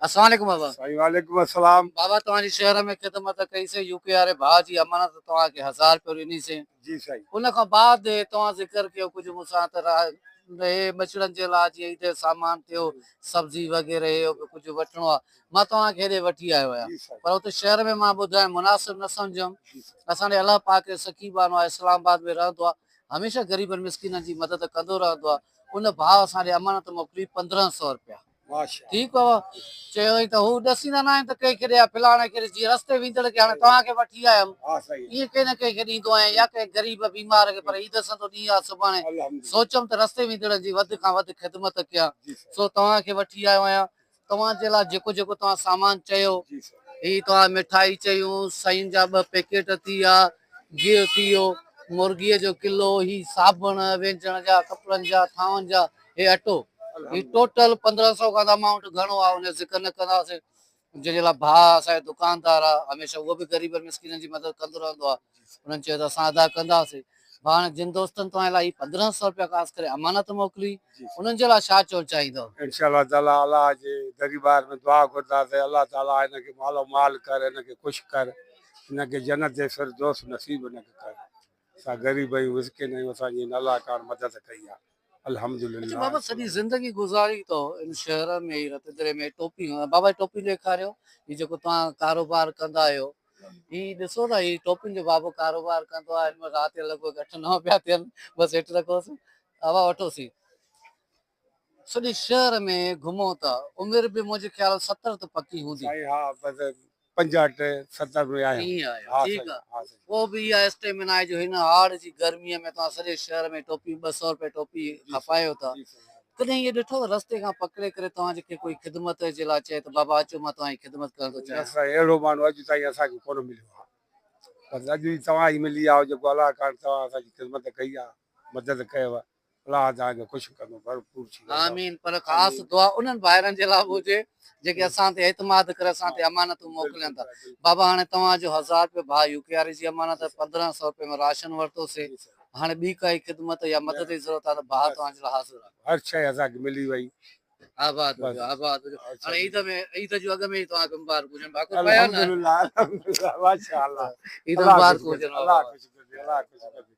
السلام عليڪم بابا. سائين وعليڪم السلام. بابا توهان جي شهر ۾ خدمت ڪئي سي يو ڪي واري ڀاء جي امانت توهان کي هزار رپيو ڏني سي. جي سائين. ان کان بعد توهان ذڪر ڪيو ڪجهه مون سان ته هي ٻچڙن جي لاء جيئن عيد جو سامان ٿيو سبزي وغيره هي به ڪجهه وٺڻو آهي مان توهان کي هيڏي وٺي آيو آهيان پر اتي شهر ۾ مان ٻڌائڻ مناسب نه سمجهيم اسان ڏي الله پاڪ جو سخي ٻانهو آهي اسلام آباد ۾ رهندو آهي هميشه غريبن مسڪينن جي مدد ڪندو رهندو آهي ان ڀاء اسان ڏي امانت موڪلي 1500 رپيا ٺيڪ بابا چيو هئي ته هو ڏسيندا نه آهن ته ڪنهن کي ڏيان فلاڻي کي ڏي جيئن رستي ويندڙ کي هاڻي توهان کي وٺي آيم ائين ڪنهن نه ڪنهن کي ڏيندو آهيان يا ڪنهن غريب بيمار کي پر عيد سندو ڏينهن آهي سڀاڻي سوچيم ته رستي ويندڙن جي وڌ کان وڌ خدمت ڪيان سو توهان کي وٺي آيو آهيان توهان جي لاء جيڪو جيڪو توهان سامان چيو هي توهان مٺائي چيون سين جا ٻه پيڪيٽ ٿي ويا گيهه ٿي ويو مرغيء جو ڪلو هي صابڻ وينجڻ جا ڪپڙن جا ٿانون جا هي اٽو هي ٽوٽل 1500 کان ته امائونٽ گهڻو آهي ان جو ذڪر نه ڪنداسين جنهن جي لاء ڀاء اسان جو دڪاندار آهي هميشه اهو به غريبن مسڪينن جي مدد ڪندو رهندو آهي انهن چيو ته اسان ادا ڪنداسين ڀاء هاڻي جن دوستن توهان لاء هي 1500 رپيا خاص ڪري امانت موڪلي انهن جي لاء ڇا چوڻ چاهيندؤ؟ انشاء الله تعالي الله جي درٻار ۾ دعا گهرنداسين الله تعالي هن کي مالو مال ڪر هن کي خوش ڪر هن کي جنت فردوس نصيب هن کي ڪر. اسان غريب آهيون مسڪين آهيون اسان جي هن الله ڪاڻ مدد ڪئي آهي الحمدلله. اڇا بابا سڄي زندگي گذاري تو ان شهر ۾ ئي رتدري ۾ ٽوپي بابا هي ٽوپي ڏيکاريو هي جيڪو توهان ڪاروبار ڪندا آهيو هي ڏسو ته هي ٽوپين جو بابو ڪاروبار ڪندو آهي هن مهل رات جا لڳ ڀڳ اٺ نو پيا ٿين بس هيٺ رکوس هوا وٺوسين سڄي شهر ۾ گهمو ته عمر به منهنجي خيال 70 ته پڪي هوندي. سائين ها بس 65 70 ۾ آهيان. ائين آهيو ٺيڪ آهي پوء به اها اسٽيمنا آهي جو هن هاڙ جي گرميء ۾ توهان سڄي شهر ۾ ٽوپيون 200 روپيه ٽوپي کپايو ٿا ڪڏهن ائين ڏٺو ته رستي کان پڪڙي ڪري توهان جي کي ڪوئي خدمت جي لاء چئي ته بابا اچو مان توهان جي خدمت ڪرڻ ٿو نه چاهيان. سائين اهڙو ماڻهو اڄ تائين اسان کي ڪونه مليو آهي بس اڄ ئي توهان ئي ملي آهيو جيڪو الله ڪاڻ توهان اسان جي خدمت ڪئي آهي مدد ڪيو الله توهان کي خوش ڪندو ڀرپور ٿي ويندؤ. آمين پر خاص دعا انهن ڀائرن جي لاء به هجي جيڪي اسان تي اعتماد ڪري اسان تي امانتون موڪلين ٿا بابا هاڻي توهان جو هزار رپيو ڀاء يو ڪي آر جي امانت 1500 رپئي ۾ راشن ورتوسي هاڻي ٻي ڪائي خدمت يا مدد جي ضرورت آهي ته ڀاء توهان جي لاء حاضر آهي. هر شيء اسان کي ملي وئي. آباد هجو آباد هجو هاڻي عيد ۾ عيد جون اڳ ۾ ئي توهان کي مبارڪون هجن ڀاڪر پايو نه الحمدلله الحمدلله ماشاءالله عيد مبارڪون هجن الله خوش ڪندي الله خوش ڪندي.